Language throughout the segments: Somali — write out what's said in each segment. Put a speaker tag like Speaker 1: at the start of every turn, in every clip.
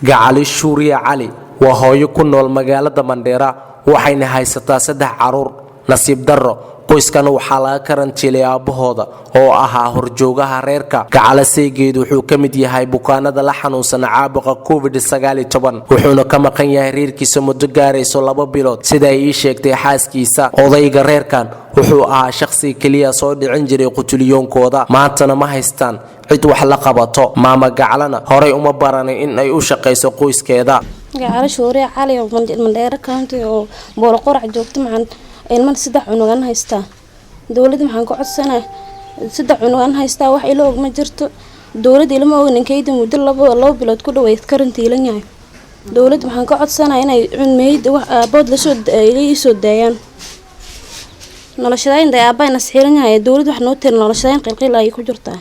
Speaker 1: Gacali Shuuriye Cali waa hooyo ku nool magaalada Mandheera, waxayna haysataa saddex caruur. Nasiib darro, qoyskan waxaa laga karantiilay aabbahooda oo ahaa horjoogaha reerka. Gacala saygeedu wuxuu ka mid yahay bukaanada la xanuunsan caabuqa COVID, wuxuuna ka maqan yahay reerkiisa muddo gaarayso 2 bilood, sida ay ii sheegtay xaaskiisa. Odayga reerkan wuxuu ahaa shaqsiga keliya soo dhicin jiray qutuliyoonkooda, maantana ma haystaan cid wax la qabato. Maama Gaclana horay uma baranin in ay u shaqayso qoyskeeda.
Speaker 2: Gacalo Shuuriye Cali oo Mandheero County oo Booloqorac joogto. Maxaan ilmana saddex cunugan haystaa. Dowladda maxaan ka codsanaa? Saddex cunugan haystaa, wax ila og ma jirto. Dowladda ilama og. Ninkayda muddo 2 bilood ku dhaweyd karantiilan yahay. Dowladda maxaan ka codsanaa? Inay cunmeyda wax aabood lasoo iisoo daayaan. Noloshadayn day aabbahay nasxiiran yahay. Dowladda wax noo tirin. Noloshadayn qilqil ayay ku jirtaa.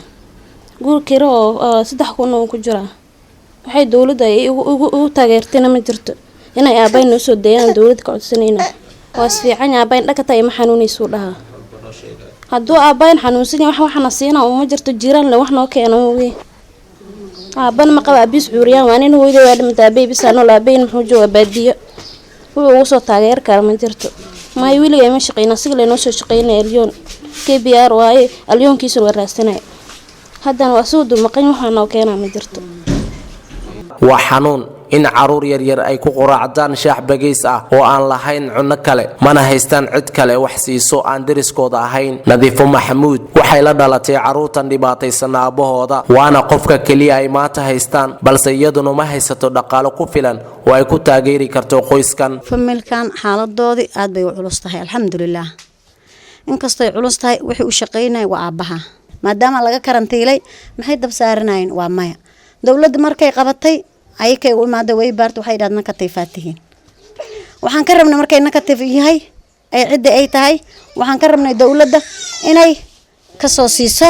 Speaker 2: Guur kiro oo 3000 oo ku jiraa. Waxay dowladda ay ugu taageertayna ma jirto. Inay aabbahay noo soo daayaan dowladda ka codsanayna. Waa isfiican aabbahay, dhakata ima xanuunaysuu dhahaa. Hadduu aabbahayn xanuunsan yahay, wax waxna siina uma jirto. Jiiraan le wax noo keeno mooye. Aabbana ma qaba, aabiis cuuriyaan waa nin. Hooyada waa dhimata, aabbahay bisaa nool. Aabbahayn muxuu joogaa? Baadiyo. Wuxuu ugu soo taageeri kara ma jirto. Maayo, weliga ima shaqeyna, asiga laynoo soo shaqeynaya. Alyoon KBR waaye, alyoonkiisuna waa raadsanaya. Haddana waa soo dumaqan, waxaa noo keenaa ma jirto.
Speaker 1: Waa xanuun in caruur yaryar ay ku quraacdaan shaax bagays ah oo aan lahayn cunno kale, mana haystaan cid kale wax siiso aan deriskooda ahayn. Nadiifo Maxamuud waxay la dhalatay carruurtan dhibaataysan aabbahooda, waana qofka keliya ay maanta haystaan, balse iyaduna ma haysato dhaqaalo ku filan oo ay ku taageeri karto qoyskan.
Speaker 3: Familkan xaaladoodii aad bay u culus tahay. Alxamdulilaah, inkastoy culus tahay, wixii u shaqaynaya waa aabbaha. Maadaama laga karantiilay, maxay dab saaranayeen? Waa maya. Dowladda markay qabatay, ayakay u imaada, way baarta, waxay dhahdeen negative tihiin. Waxaan ka rabnay markay negative yahay ay cidda ay tahay, waxaan ka rabnay dowladda inay kasoo siiso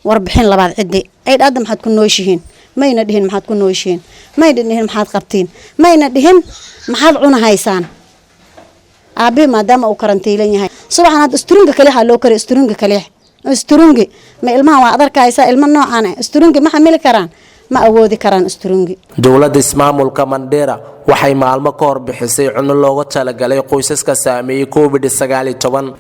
Speaker 3: warbixin labaad. Ciddi ay dhahda maxaad ku nooshihiin, mayna dhihin. Maxaad ku nooshihiin, mayna dhihin. Maxaad qabtiin, mayna dhihin. Maxaad cunahaysaan? Aabbihi maadaama uu karantiilan yahay, subaxan hadda isturunga kalixa loo kariy. Isturunga kalix, isturungi ma ilmaha waa adarkaysaa? Ilmo noocan ah isturungi ma xamili karaan, ma awoodi karaan isturungi.
Speaker 1: Dowladda ismaamulka Mandheera waxay maalmo ka hor bixisay cunno looga talagalay qoysaska saameeyey COVID,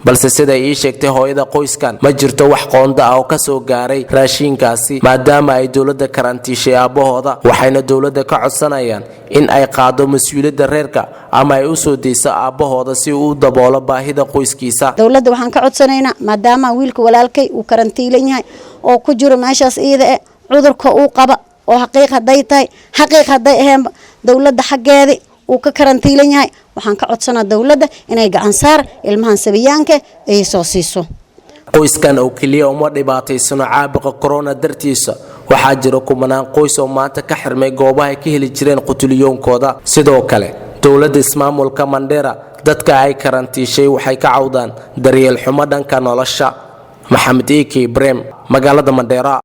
Speaker 1: balse siday ii sheegtay hooyada qoyskan, ma jirto wax qoonda ah oo kasoo gaaray raashiinkaasi, maadaama ay dowladda karantiishay aabbahooda. Waxayna dowladda ka codsanayaan in ay qaado mas-uuliyadda reerka ama ay usoo deyso aabbahooda si uu u daboolo baahida qoyskiisa.
Speaker 3: Dowladda waxaan ka codsanaynaa, maadaama wiilka walaalkay uu karantiilan yahay oo ku jiro meeshaas iyada e cudurka uu qaba, oo xaqiiq hadday tahay, xaqiiq hadday aheenba, dowladda xaggeedi uu ka karantiilan yahay, waxaan ka codsanaa dowladda inay gacan saar ilmahan sabiyaanka ay soo siiso.
Speaker 1: Qoyskan oo keliya uma dhibaataysano caabuqa corona dartiisa. Waxaa jira kumanaan qoys oo maanta ka xirmay goobaha ay ka heli jireen qutuliyoonkooda. Sidoo kale, dowladda ismaamulka Mandheera dadka ay karantiishay waxay ka cawdaan daryeel xumo dhanka nolosha. Maxamed Eki Brem, magaalada Mandheera.